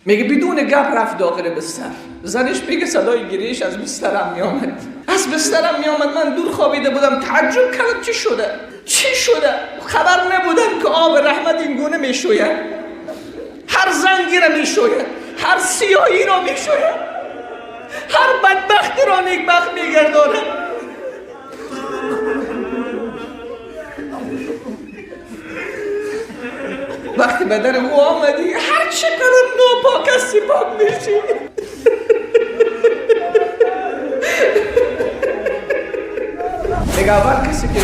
میگه بدون گپ رفت داخل بستر. زنش میگه صدای گریش از بسترم میامد، از بسترم میامد. من دور خوابیده بودم، تعجب کردم چی شده، چی شده؟ خبر نبودم که آب رحمت این گونه میشوید، هر زنگی را میشوید، هر سیاهی را میشوید، هر بدبختی را نیکبخت میگرداند. وقتی به در او آمدی هر چقدر ناپاک هستی پاک میشی. میگه اول کسی که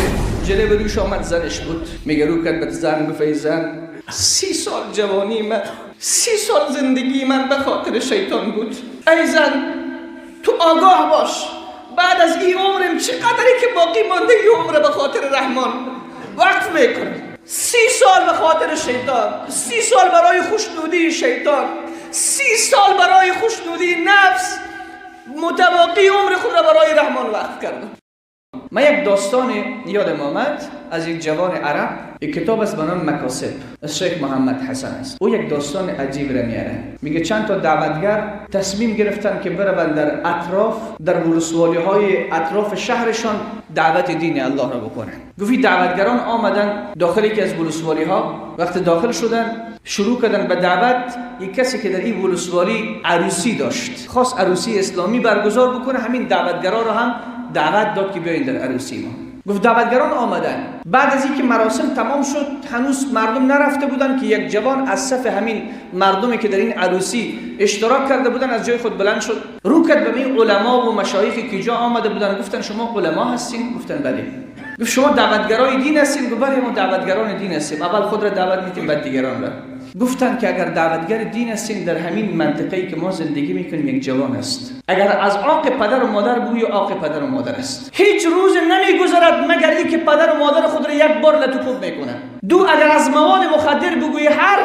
جلوی روش آمد زنش بود. میگه رو کرد به زن، گفت ای زن، 30 سال جوانی من، 30 سال زندگی من به خاطر شیطان بود. ای زن تو آگاه باش، بعد از این عمرم چقدری که باقی مانده این عمر به خاطر رحمان وقف میکنم. 30 سال به خاطر شیطان، 30 سال برای خوشنودی شیطان، 30 سال برای خوشنودی نفس، متباقی عمر خود را برای رحمان وقف کردم. من یک داستان یادم آمد از یک جوان عرب، یک کتاب است به نام مکاسب از شیخ محمد حسن است. او یک داستان عجیب را میاره. میگه چند تا دعوتگر تصمیم گرفتن که بروند در اطراف، در ولسوالی های اطراف شهرشان دعوت دین الله را بکنن. گفت دعوتگران آمدن داخل یکی از ولسوالی ها. وقتی داخل شدن شروع کردن به دعوت. یک کسی که در این ولسوالی عروسی داشت، خواست عروسی اسلامی برگزار بکنه، همین دعوتگرا را هم دعوت داد که بیاین در عروسی ما. گفت دعوتگران آمدن. بعد از اینکه مراسم تمام شد هنوز مردم نرفته بودن که یک جوان از صف همین مردمی که در این عروسی اشتراک کرده بودن از جای خود بلند شد، رو کرد به این علما و مشایخی که جا آمده بودن. گفتن شما علما هستین؟ گفتن بله. گفت شما دعوتگرای دین هستین؟ گفت بله ما دعوتگران دین هستیم، اول خود را دعوت میتیم بعد دیگران را. گفتن که اگر دعوتگر دین هستین در همین منطقه‌ای که ما زندگی میکنیم یک جوان است، اگر از عاق پدر و مادر بوی عاق پدر و مادر است، هیچ روز نمیگذرد مگر اینکه پدر و مادر خود را یک بار لطو میکنه. دو، اگر از مواد مخدر بگویی هر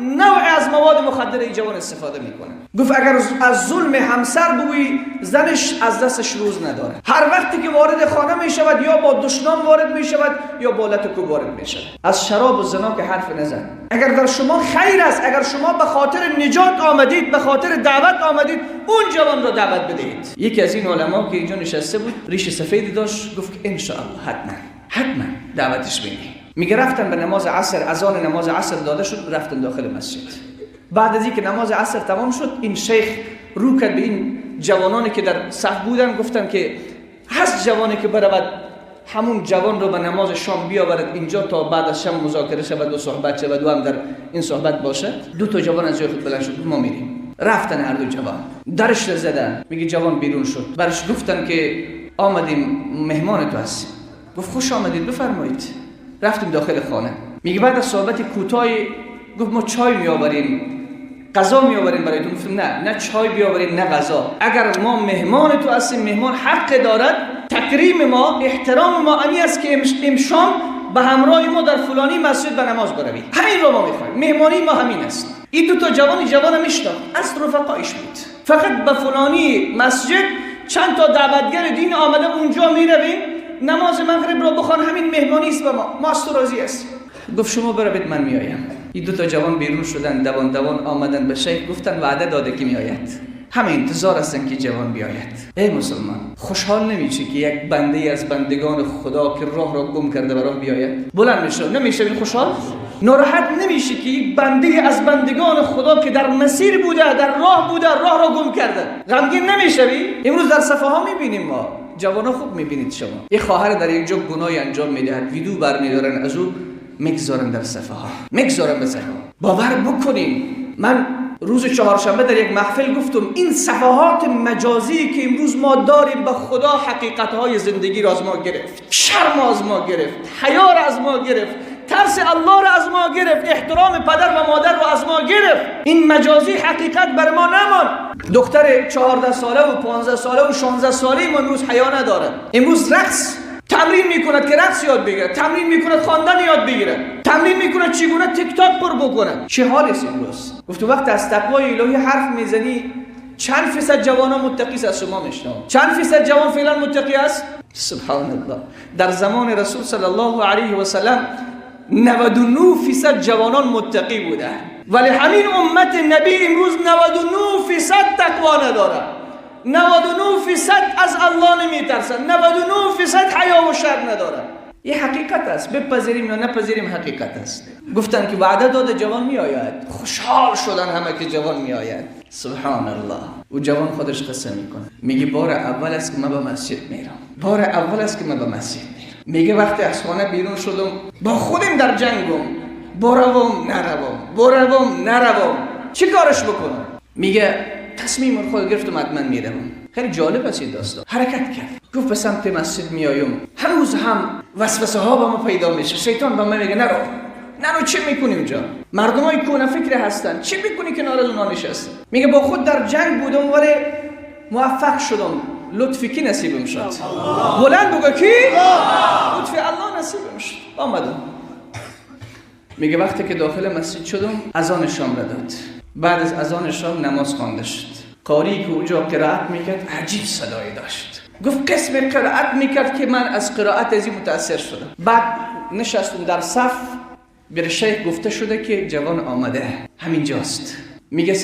نوع از مواد مخدر این جوان استفاده میکنه. گفت اگر از ظلم همسر بگویی زنش از دستش روز نداره، هر وقتی که وارد خانه میشود یا با دشنام وارد میشود یا با لت و کوب وارد میشود. از شراب و زنا که حرف نزن. اگر در شما خیر است، اگر شما به خاطر نجات آمدید، به خاطر دعوت آمدید، اون جوان را دعوت بدهید. یکی از این علما که اینجا نشسته بود ریش سفید داشت، گفت ان شاء الله حتما حتما دعوتش بدید. میگه رفتن به نماز عصر، اذان نماز عصر داده شد، رفتن داخل مسجد. بعد از اینکه نماز عصر تمام شد این شیخ رو کرد به این جوانانی که در صف بودن، گفتن که هست جوانی که برود همون جوان رو به نماز شام بیاورد اینجا تا بعد از شام مذاکره شود و صحبت شود و هم در این صحبت باشد. دو تا جوان از جای خود بلند شد، ما میریم. رفتن هر دو جوان، درش رو زدن. میگه جوان بیرون شد، برش گفتن که آمدیم مهمان تو هستیم. گفت خوش آمدید بفرمایید. رفتیم داخل خانه. میگه بعد از صحبت کوتاهی گفت ما چای میآوریم، غذا میآوریم برایتون. گفتم نه، نه چای بیاوریم نه غذا. اگر ما مهمان تو هستیم، مهمان حق دارد، تکریم ما، احترام ما امی است که امشام به همراه ما در فلانی مسجد به نماز بروی. همین رو ما میخوایم، مهمانی ما همین است. این دو تا جوان میشناخت، از رفقایش بود. فقط به فلانی مسجد چند تا دعوتگر دین آمده اونجا میرویم، نماز مغرب را بخوان، همین مهمانی است به ما، ما از تو راضی هستیم. گفت شما بروید من میایم. این دو تا جوان بیرون شدن، دوان دوان آمدن به شیخ، گفتن وعده داده که میآید. همه انتظار هستن که جوان بیاید. ای مسلمان، خوشحال نمیشی که یک بنده از بندگان خدا که راه را گم کرده به راه بیاید؟ بلند میشه نمیشه این خوشحال؟ ناراحت نمیشی که یک بنده از بندگان خدا که در مسیر بوده، در راه بوده، راه را گم کرده، غمگین نمیشوی؟ امروز در صفحه ها میبینیم ما جوانا، خوب میبینید شما یه خواهر در یک جا گناهی انجام میدهد، ویدیو برمیدارن از او میگذارن در صفحه ها، میگذارن به صفحه ها. باور بکنین من روز چهارشنبه در یک محفل گفتم این صفحات مجازی که امروز ما داریم به خدا حقیقت های زندگی را از ما گرفت، شرم از ما گرفت، حیا را از ما گرفت، ترس الله را از ما گرفت، احترام پدر و مادر را از ما گرفت. این مجازی حقیقت بر ما نمان. دختر 14 ساله و 15 ساله و 16 ساله ما امروز حیا ندارد. امروز رقص تمرین میکند که رقص یاد بگیرد، تمرین میکند خواندن یاد بگیرد، تمرین میکند چگونه تیک تاک پر بکند. چه حالی است امروز؟ گفت وقت از تقوای الهی حرف میزنی چند فیصد جوانان متقی است؟ از شما میشنوم چند فیصد جوان فعلا متقی است؟ سبحان الله. در زمان رسول صلی الله علیه و سلم 99% جوانان متقی بودند. ولی همین امت نبی امروز 99% تقوا نداره، 99% از الله نمیترسن، 99% حیا و شرم نداره. یه حقیقت است، بپذیریم یا نپذیریم حقیقت است. گفتن که وعده داده جوان می آید، خوشحال شدن همه که جوان می آید. سبحان الله. او جوان خودش قصه میکنه، میگه بار اول است که من به مسجد میرم، بار اول است که من به مسجد میرم. میگه وقتی از خانه بیرون شدم با خودم در جنگم، بروم نروم، بروم نروم، چی کارش بکنم؟ میگه تصمیم خود گرفتم حتما میرم. خیلی جالب است این داستان. حرکت کرد، گفت به سمت مسجد میایم، هنوز هم وسوسه ها با ما پیدا میشه، شیطان با من میگه نرو نرو، چه میکنی اونجا؟ مردمای کونه فکر هستن، چه میکنی کنار از اونها نشستی؟ میگه با خود در جنگ بودم ولی موفق شدم. لطفی کی نصیبم شد؟ بلند بگو کی؟ لطفی الله نصیبم شد. آمدم. میگه وقتی که داخل مسجد شدم اذان شام را داد. بعد از اذان شام نماز خوانده شد. قاری که اونجا قرائت میکرد عجیب صدایی داشت. گفت قسم قرائت میکرد که من از قرائت از این متاثر شدم. بعد نشستم در صف، بر شیخ گفته شده که جوان آمده همینجاست. میگه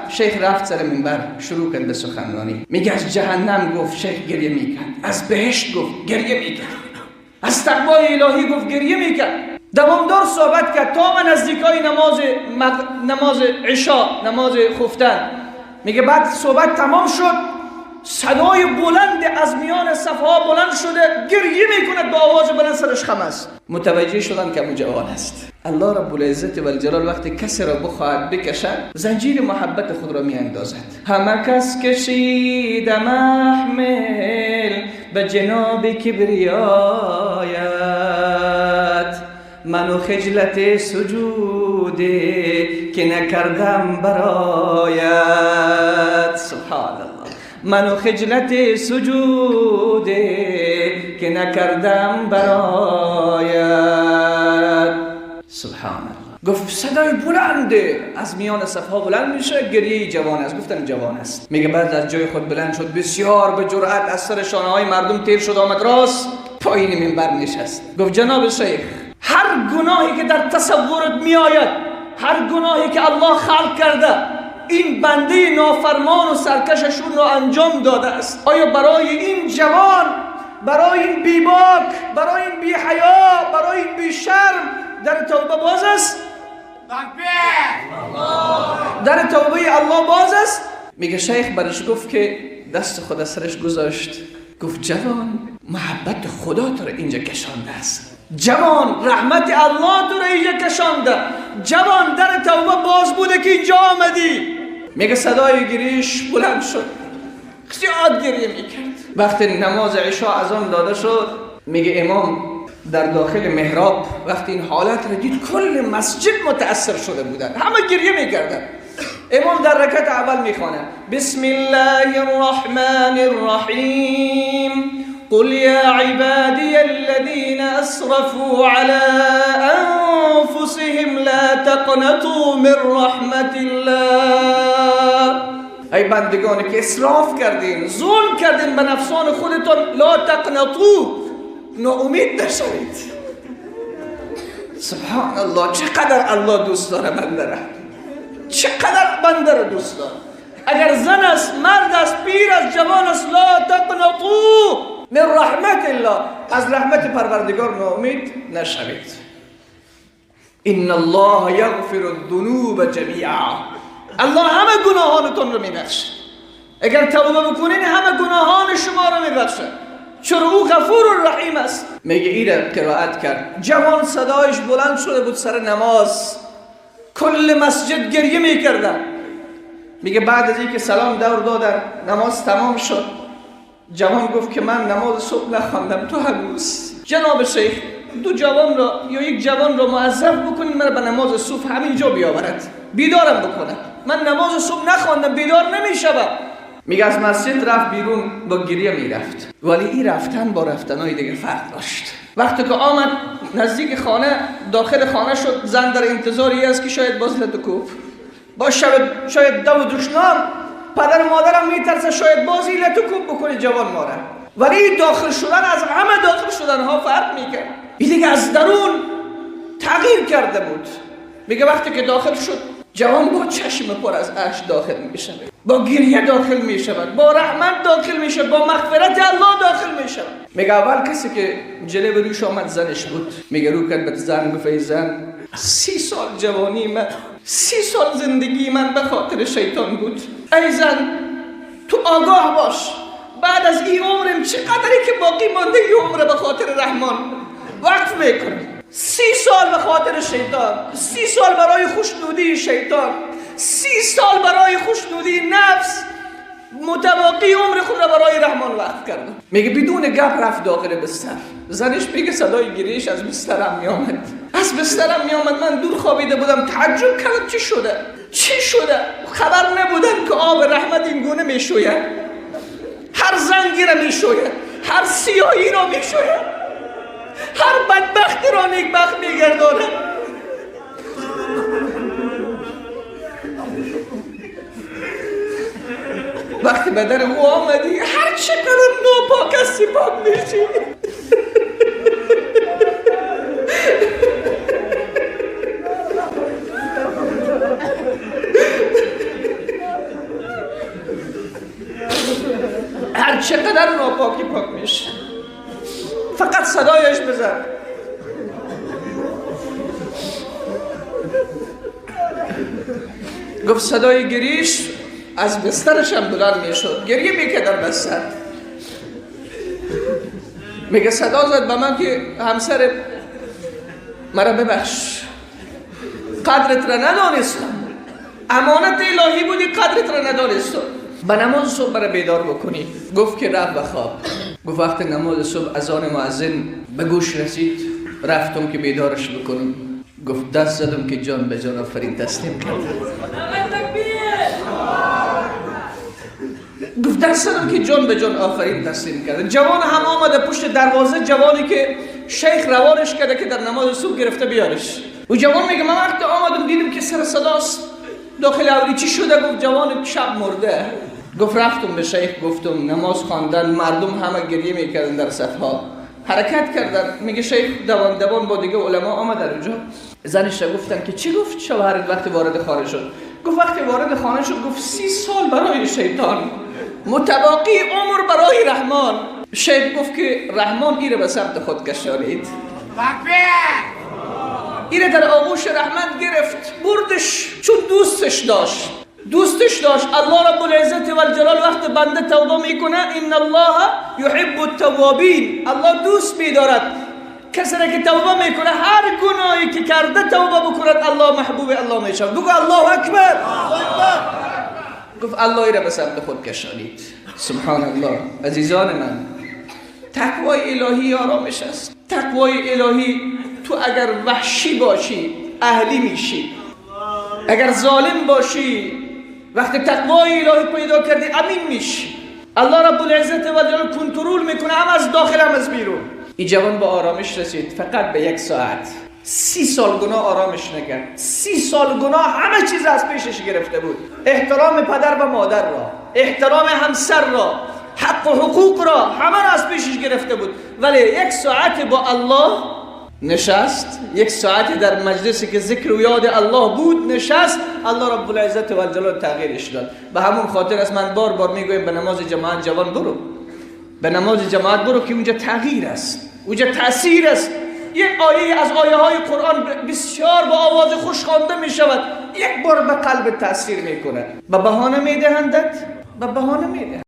شیخ رفت سر منبر شروع کرد به سخنرانی. میگه از جهنم گفت شیخ گریه میکرد، از بهشت گفت گریه میکرد، از تقوای الهی گفت گریه میکرد. دوامدار صحبت کرد تا من نزدیکای نماز عشاء، نماز خفتن. میگه بعد صحبت تمام شد، صدای بلند از میان صفها بلند شده گریه میکند با آواز بلند، سرش خم است. متوجه شدن که او جوان است. الله رب العزت و الجلال وقتی کسی را بخواهد بکشد زنجیر محبت خود را میاندازد. همه کس کشید محمل به جناب کبریایت، منو خجلت سجوده که نکردم برایت. سبحان الله. منو خجلت سجوده که نکردم برایت. سبحان الله. گفت صدای بلنده از میان صفها بلند میشه، گریه جوان است. گفتن جوان است. میگه بعد از جای خود بلند شد، بسیار به جرأت از سر شانه های مردم تیر شد، آمد راست پایین منبر نشست. گفت جناب شیخ، هر گناهی که در تصورت میآید، هر گناهی که الله خلق کرده، این بنده نافرمان و سرکششون را انجام داده است. آیا برای این جوان، برای این بیباک، برای این بیحیا، برای این بیشرم در توبه باز است؟ در توبه الله باز است؟ میگه شیخ برش گفت که دست خود از سرش گذاشت، گفت جوان، محبت خدا تو را اینجا کشانده است. جوان، رحمت الله تو را اینجا کشانده. جوان، در توبه باز بوده که اینجا آمدی. میگه صدای گریش بلند شد، زیاد گریه میکرد. وقتی نماز عشاء اذان داده شد، میگه امام در داخل محراب وقتی این حالت را دید کل مسجد متأثر شده بودن، همه گریه میکردن. امام در رکعت اول میخوانه بسم الله الرحمن الرحیم قل يا عبادي الذين أسرفوا على أنفسهم لا تقنطوا من رحمة الله. ای بندگانی که اسراف کردین، ظلم کردین به نفسان خودتون، لا تقنطوا، ناامید نشوید. سبحان الله، چقدر الله دوست داره بنده را، چقدر بنده را دوست داره. اگر زن است، مرد است، پیر است، جوان است، لا تقنطوا من رحمت الله، از رحمت پروردگار ناامید نشوید. ان الله یغفر الذنوب جمیعا، الله همه گناهانتون رو میبخشه. اگر توبه بکنین همه گناهان شما رو میبخشه، چرا او غفور رحیم است. میگه ایره قرائت کرد، جوان صدایش بلند شده بود سر نماز، کل مسجد گریه میکردن. میگه بعد از اینکه سلام دور دادن، نماز تمام شد، جوان گفت که من نماز صبح نخواندم تو هنوز. جناب شیخ، دو جوان را یا یک جوان را معذب بکنید من به نماز صبح همینجا بیاورد، بیدارم بکنه، من نماز صبح نخواندم، بیدار نمیشوم. میگه از مسجد رفت بیرون با گریه میرفت، ولی این رفتن با رفتنهای دیگه فرق داشت. وقتی که آمد نزدیک خانه، داخل خانه شد، زن در انتظاری است که شاید باز لت و کوب با شاید دو دشنام، پدر و مادرم میترسه شاید بازی لت و کوب بکنه جوان ماره. ولی داخل شدن از همه داخل شدن ها فرق میکرد. این دیگه از درون تغییر کرده بود. میگه وقتی که داخل شد، جوان با چشم پر از اشک داخل می شود، با گریه داخل می شود، با رحمت داخل می شود، با مغفرت الله داخل می شود. میگه اول کسی که جلوی روش آمد زنش بود. میگه رو کرد به زن، گفت ای زن، 30 سال جوانی من، 30 سال زندگی من به خاطر شیطان بود. ای زن تو آگاه باش، بعد از این عمرم چقدری که باقی مانده این عمر به خاطر رحمان وقف میکنم. 30 سال به خاطر شیطان، 30 سال برای خوشنودی شیطان، 30 سال برای خوشنودی نفس، متباقی عمر خود را برای رحمان وقف کردم. میگه بدون گپ رفت داخل بستر. زنش میگه صدای گریش از بسترم میآمد، از بسترم میآمد. من دور خوابیده بودم، تعجب کردم چی شده، چی شده؟ خبر نبودم که آب رحمت این گونه میشوید، هر زنگی را میشوید، هر سیاهی را میشوید، هر بدبختی را نیکبخت میگرداند. وقتی به در او آمدی هر چقدر ناپاک هستی پاک میشی. هر چقدر ناپاکی پاک میشه، فقط صدایش بزن. گفت صدای گریش از بسترش هم بلند میشد، گریه میکرد در بستر. میگه صدا زد به من که همسر مرا ببخش، قدرت را ندانستم، امانت الهی بودی، قدرت را ندانستم. به نماز صبح مرا بیدار بکنی. گفت که رفت به خواب. گفت وقت نماز صبح اذان مؤذن به گوش رسید، رفتم که بیدارش بکنم. گفت دست زدم که جان به جان آفرین تسلیم کرد. گفت دست زدم که جان به جان آفرین تسلیم کرد. جوان هم آمده پشت دروازه، جوانی که شیخ روانش کرده که در نماز صبح گرفته بیارش. و جوان میگه من وقت آمدم دیدم که سر صداست داخل اولی، چی شده؟ گفت جوان شب مرده. گفت رفتم به شیخ گفتم نماز خواندن، مردم همه گریه میکردن در صفها، حرکت کردن. میگه شیخ دوان دوان با دیگه علما آمد در اونجا. زنش را گفتن که چی گفت شوهرت وقتی وارد خانه شد؟ گفت وقتی وارد خانه شد گفت 30 سال برای شیطان، متباقی عمر برای رحمان. شیخ گفت که رحمان ایره به سمت خود کشانید، ایره در آغوش رحمت گرفت، بردش، چون دوستش داشت، دوستش داشت. الله رب العزت و الجلال وقت بنده توبه میکنه، ان الله یحب التوابین، الله دوست میدارد کسی را که توبه میکنه. هر گناهی که کرده توبه بکند، الله محبوب الله میشود. بگو الله اکبر. گفت الله ایره به سمت خود کشانید. سبحان الله. عزیزان من، تقوای الهی آرامش است. تقوای الهی، تو اگر وحشی باشی اهلی میشی، اگر ظالم باشی وقتی تقوای الهی پیدا کردی امین میشی. الله رب العزت و جلال کنترل میکنه، هم از داخل هم از بیرون. این جوان با آرامش رسید فقط به 1 ساعت. 30 سال گناه آرامش نکرد. 30 سال گناه همه چیز از پیشش گرفته بود. احترام پدر و مادر را، احترام همسر را، حق و حقوق را، همه را از پیشش گرفته بود. ولی 1 ساعت با الله نشست، 1 ساعت در مجلسی که ذکر و یاد الله بود نشست، الله رب العزت و الجلال تغییرش داد. به همون خاطر است من بار بار میگویم به نماز جماعت جوان برو، به نماز جماعت برو که اونجا تغییر است، اونجا تاثیر است. یک آیه از آیه های قرآن بسیار با آواز خوش خوانده می شود، یک بار به قلب تاثیر میکنه. به بهانه میدهندت، به بهانه میدهند.